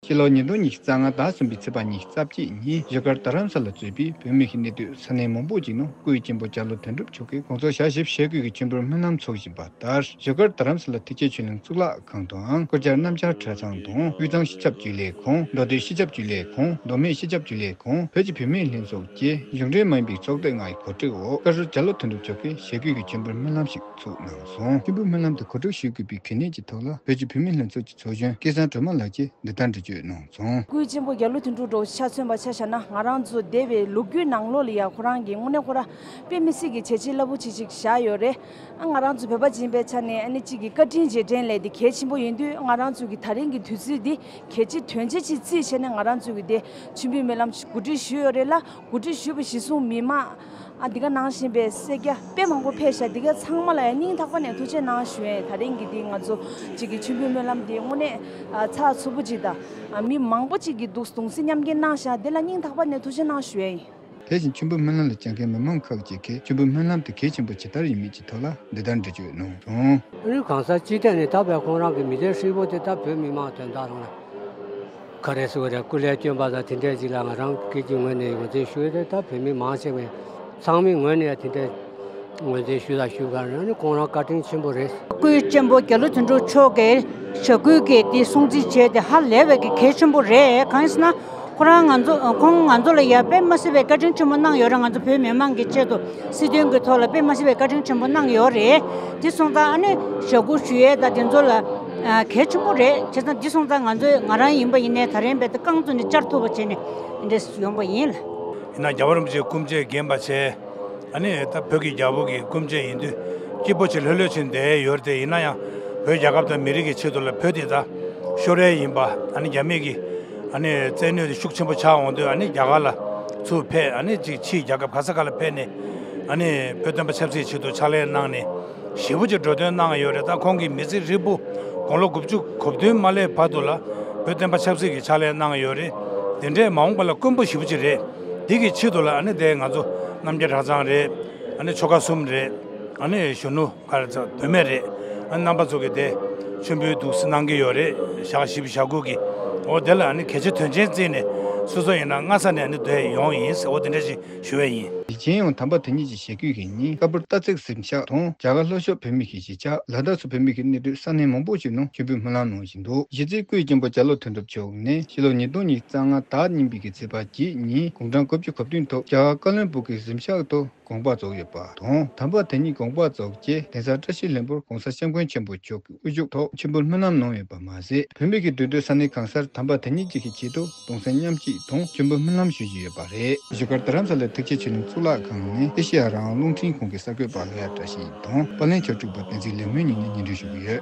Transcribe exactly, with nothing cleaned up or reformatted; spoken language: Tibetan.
ཕྱི་ལོ་ཉིས་སྟོང་ཉི་ཤུ་རྩ་ལྔ་ཟླ་གསུམ་པའི་ཚེས་པ་ཉི་ཤུ་རྩ་གཅིག་ཉིན་བཞུགས་སྒར་རྡ་རམ་ས་ལ་གཙོས་པའི་བོད་མི་གི་གནས་སྡོད་ས་གནས་མང་པོ་ཅིག་ནང་སྐུའི་གཅེན་པོ་རྒྱ་ལོ་དོན་གྲུབ་མཆོག་གིས་གོང་ས་ཞལ་བཞི་པའི་ཞལ་བཀོད་ཀྱི་མཆོད་འབུལ་སྨོན་ལམ་འཚོགས་བཞིན་པ་ལྟར། བཞུགས་སྒར་རྡ་རམ་ས་ལ་ཐེག་ཆེན་ཆོས་གླིང་གཙུག་ལག་ཁང་དུའང་སྐུ་བཅར་སྣམ་སྦྱར་གྲྭ་ཚང་དང་དབུས་གཙང་སྤྱི་ཁྱབ་རྒྱུན་ལས་ཁང་། མདོ་སྟོད་སྤྱི་ཁྱབ་རྒྱུན་ལས་ཁང་། མདོ་སྨད་སྤྱི་ཁྱབ་རྒྱུན་ལས་ཁང་། བོད་ཀྱི་བུད་མེད་ལྷན་ཚོགས་བཅས་གཞུང་འབྲེལ་མ་ཡིན་པའི་ཚོགས་སྡེ་ལྔ་ཡི་གོ་སྒྲིག་འོག་བཀའ་ཟུར་རྒྱ་ལོ་དོན་གྲུབ་མཆོག་གིས་ཞལ་བཀོད་ཀྱི་མཆོད་འབུལ་སྨོན་ལམ་ཞིག་ཚོགས་གནང་སོང་། མཆོད་འབུལ་སྨོན་ལམ་དུ་གོ་སྒྲིག་ཞུ་དགོས་པའི་གལ་གནད་ཀྱི་ཐོག་ལ། བོད་ཀྱི་བུད་མེད་ལྷན་ཚོགས་ཀྱི་ཚོགས་གཞོན་སྐལ་བཟང་སྒྲོལ་མ་ལགས་ཀྱིས་འདི་ལྟར་འགྲེལ་བརྗོད་གནང་སོང་། སྐུའི་གཅེན་པོ་རྒྱ་ལོ་དོན་གྲུབ་མཆོག་ཆ་མཚོན་པ་ཆ་བཞག་ན། ང་རང་ཚོ་འདས་པའི་ལོ་རྒྱུས་ནང་ལོགས་ལ་ཡ་ཁོ་རང་གིས་དངོས་གནས་ཁོ་རང་དཔེ་མི་སྲིད་ཀྱི་བྱས་རྗེས་རླབས་པོ་ཆེ་ཞིག་བཞག་ཡོད་རེད། ཨ། ང་རང་ཚོ་བོད་པ་ཡིན་པའི་ཆ་ནས་ཨ་ནི་གཅིག་གི་བཀའ་དྲིན་རྗེས་དྲན་ལས་འདི་གལ་ཆེན་པོ་ཡིན་དུས། ང་རང་ཚོ་གི་ད་རིང་གི་དུས་ཚོད་འདི་གལ་ཆེ་དོན་ཆེ་ཅིག་བརྩིས་བྱས་ནས་ང་རང་ཚོ་གི་འདི་མཆོད་འབུལ་སྨོན་ལམ་གོ་སྒྲིག་ཞུས་ཡོད་རེད་ལ། གོ་སྒྲིག་ཞུས་པ་གཞིར་བཟུང་མི་མང་ཨ་འདི་ག་ནང་བཞིན་པའི་སེར་སྐྱ་དཔེ་མང་པོ་ཕེབས་ཤག་འདི་ག་ཚང་མ་ལ་ཡང་སྙིང་ཐག་པ་ནས་ཐུགས་རྗེ་གནང་ཞུ་ཡས། ད་རིང་གི་འདི་ང་ཚོ་གཅིག་གི་མཆོད་འབུལ་སྨོན་ལམ་འདི་དངོས་གནས་ཨ་ཚགས་ཚུད་པོ་ཅིག་དང་། ཨ་མི་མང་པོ་ཅིག་གིས་འདུག་གདུང་སེམས་མཉམ་སྐྱེད་གནང་ཤག་འདི་ལ་སྙིང་ཐག་པ་ནས་ཐུགས་རྗེ་གནང་ཞུ་ཡས་ཡིན། དེ་བཞིན་མཆོད་འབུལ་སྨོན་ལམ་ལ་བཅར་མཁན་མི་མང་ཁག་ཅིག་གིས་མཆོད་འབུལ་སྨོན་ལམ་དེ་གལ་ཆེན་པོ་ཇི་ལྟར་ཡིན་མིན་གྱི་ཐོག་ལ་འདི་ལྟར་འགྲེལ་བརྗོད་གནང་སོང་། ཨ་ནི་གང་ཟག་སྤྱི་ཐད་ནས་ད་བས་ཁོང་རང་གི་མི་ཚེ་ཧྲིལ་པོ་དེ་ད་བོད་མི་མང་དོན་དག་རང་ལ་ག་རེ་ཟེར་བ་རེད། སྐུ་ལས་བསྐྱོན་པ་དང་དེ་འདྲས་ཅིག་ལ་ང་རང་སྐད་ཀྱི་ངོས་ནས་ངོས་འཛིན་ཞུ་ཡི་རེད། ད་བོད་མི་མང་ཆེ་བས་ཚང་མའི་ངོས་ནས་དེ་འདྲས་ངོས་འཛིན་ཞུ་དང་ཞུ་ག་རེ་ནི་ཁོང་རང་བཀའ་དྲིན་ཆེན་པོ་རེད། སྐུའི་གཅེན་པོ་རྒྱ་ལོ་དོན་གྲུབ་མཆོག་གིས་ཞལ་བཀོད་ཀྱི་དེ་སྲུང་བརྩི་བྱས་ཏེ་ཧ་ལས་པའི་གི་གལ་ཆེན་པོ་རེད། གང་ཡིན་ཟེར་ན། ཁོ་རང་ང་ཚོ་ཁོང་ང་ཚོ་ལ་ཡ་དཔེ་མ་སྲིད་པའི་བཀའ་དྲིན་ཆེན་པོ་གནང་ཡོད་རེད། ང་ཚོ་བོད་མི་མང་གི་ཆེད་དུ་སྲིད་དོན་གྱི་ཐོག་ལ་དཔེ་མ་སྲིད་པའི་བཀའ་དྲིན་ཆེན་པོ་གནང་ཡོད་རེད། དེ་སོང་ཙང་ཨ་ནི་ཞལ་བཀོད་ཞུ་ཡས་དང་དེ་ཚོ་ལ་ཨ་གལ་ཆེན་པོ་རེད། བྱས་ཙང་དེ་སོང་ཙང་ང་ཚོས་ང་རང་ཡིན་པ་ཡིན་ནའི་ད་རན་པའི་དེ་རྐང་བཙུགས་ནས་བཅར་ཐུབ་པ་བྱས་ནས་འདི་འདྲས་ཡོང་པ་ཡིན་ལ། ཡིན་ན་རྒྱལ་བ་རིན་པོ་ཆེའི་སྐུ་མཆེད་རྒན་པ་བྱས། ཨ་ནི་ད་བོད་ཀྱི་རྒྱལ་པོ་གི་སྐུ་མཆེད་ཡིན་དུས་སྐྱིད་པོ་ཆེ་ལྷོད་ལྷོད་ཕྱིན་བསྡད་ཡོད་རེད་དེ། ཡིན་ན་ཡང་བོད་རྒྱལ་ཁབ་དང་མི་རིགས་ཀྱི་ཆེད་དུ་ལ་བོད་དེ་ད་ཤོར་ཡས་ཡིན་པ། ཨ་ནི་རྒྱ་མི་གི་ཨ་ནི་བཙན་གནོན་དེ་ཤུགས་ཆེན་པོ་ཆགས་འོང་དུས། ཨ་ནི་རྒྱ་གར་ལ་ཚུར་ཕེབས། ཨ་ནི་ཅིག་ཕྱིའི་རྒྱལ་ཁབ་ག་ས་ག་ལ་ཕེབས་ནས་ཨ་ནི་བོད་སྟོན་པ་ཆབ་སྲིད་ཆེད་དུ་ཕྱག་ལས་གནང་ནས་ཞེ་པོ་ཅིག་འགྲོ་དོན་གནང་ཡོད་རེད། ད་ཁོང་གི་མི་ཚེ་ཧྲིལ་པོ་དགུང་ལོ་དགུ་བཅུ་གོ་བདུན་མ་སླེབས་བར་དུ་ལ་བོད་སྟོན་པ་ཆབ་སྲིད་ཀྱི་ཕྱག་ལས་གནང་ཡོད་རེད། དེ་འདྲའི་མ་འོངས་པ་ལ་དཀོན་པོ་ཞེ་པོ་ཅིག་རེད། འདི་གི་ཆེད་དུ་ལ་ཨ་ནི་དེ་ང་ཚོ་རྣམ་རྒྱལ་གྲྭ་ཚང་རེད། ཨ་ནི་ཆོལ་ཁ་གསུམ་རེད། ཨ་ནི་གཞོན་ནུ་ག་རེ་ཚོ་བུད་མེད་རེད། ཨ་ནི་རྣམ་པ་ཚོ་གི་དེ་མཆོད་འབུལ་འདུག་སེ་གནང་གི་ཡོད་རེད། ཞག་བཞི་བཅུ་ཞེ་དགུ་གི། འོ་དེ་ལ་ཨ་ནི་གལ་ཆེ་དོན་ཆེན་བརྩིས་ནས་སོ་སོ་ཡིན་ན་སྔ་ས་ནས་ཨ་ནི་དེ་ཡོང་ཡིན་ཟེར། འོ་དེ་འདྲ་ཞིག་ཞུ་བ་ཡིན། དེ་བཞིན་ཡང་དམ་པ་དེ་ཉིད་ཀྱི་ཞལ་བཀོད་ཀྱི་ཉིན་ཀ་པུར་རྟ་ཚིགས་གཟིམ་ཤག་དང་རྒྱ་གར་ལྷོ་ཕྱོགས་བོད་མི་གི་གཞིས་ཆགས་ལ་དྭགས་སུ་བོད་མི་གི་གནས་སྡོད་ས་གནས་མང་པོ་ཞིག་ནང་མཆོད་འབུལ་སྨོན་ལམ་གནང་བཞིན་འདུག་གཞི་རྩའི་སྐུའི་གཅེན་པོ་རྒྱ་ལོ་དོན་གྲུབ་མཆོག་ནི་ཕྱི་ལོ་ཉིས་སྟོང་ཉི་ཤུ་རྩ་ལྔ་ཟླ་གཉིས་པའི་གི་ཚེས་པ་བརྒྱད་ཉིན་དགུང་གྲངས་དགུ་བཅུ་གོ་བདུན་ཐོག་རྒྱ་གར་ཀ་ལོན་སྦུག་གི་གཟིམ་ཤག་ཏུ་དགོངས་པ་རྫོགས་ཡོད་པ་དང་། དམ་པ་དེ་ཉིད་དགོངས་པ་རྫོགས་རྗེས་གདན་ས་བཀྲ་ཤིས་ལྷུན་པོར་༸གོང་ས་༸སྐྱབས་མགོན་ཆེན་པོ་མཆོག་གི་དབུ་བཞུགས་ཐོག་མཆོད་འབུལ་སྨོན་ལམ་གནང་ཡོད་པ་མ་ཟད། བོད་མི་གི་འདུས་སྡོད་ས་གནས་གང་སར་དམ་པ་དེ་ཉིད་ཀྱི་ཆེད་དུ་གདུང་སེམས་མཉམ་སྐྱེད་དང་མཆོད་འབུལ་སྨོན་ལམ་ཞུ་བཞིན་ཡོད་པ་རེད། བཞུགས་སྒར་རྡ་རམ་ས་ལའི་ཐེག་ཆེན་ཆོས་གླིང་གཙུག་ལག་ཁང་ནས་ཨེ་ཤེ་ཡ་རང་དབང་རླུང་འཕྲིན་ཁང་གི་གསར་འགོད་པ་ལོ་ཡ་བཀྲ་ཤིས་དང་། པར་ལེན་ཕྱོགས་སྒྲིག་པ་བསྟན་འཛིན་ལེགས་སྨོན་གཉིས་ནས་སྙན་སྒྲོན་ཞུ་གི་ཡོད།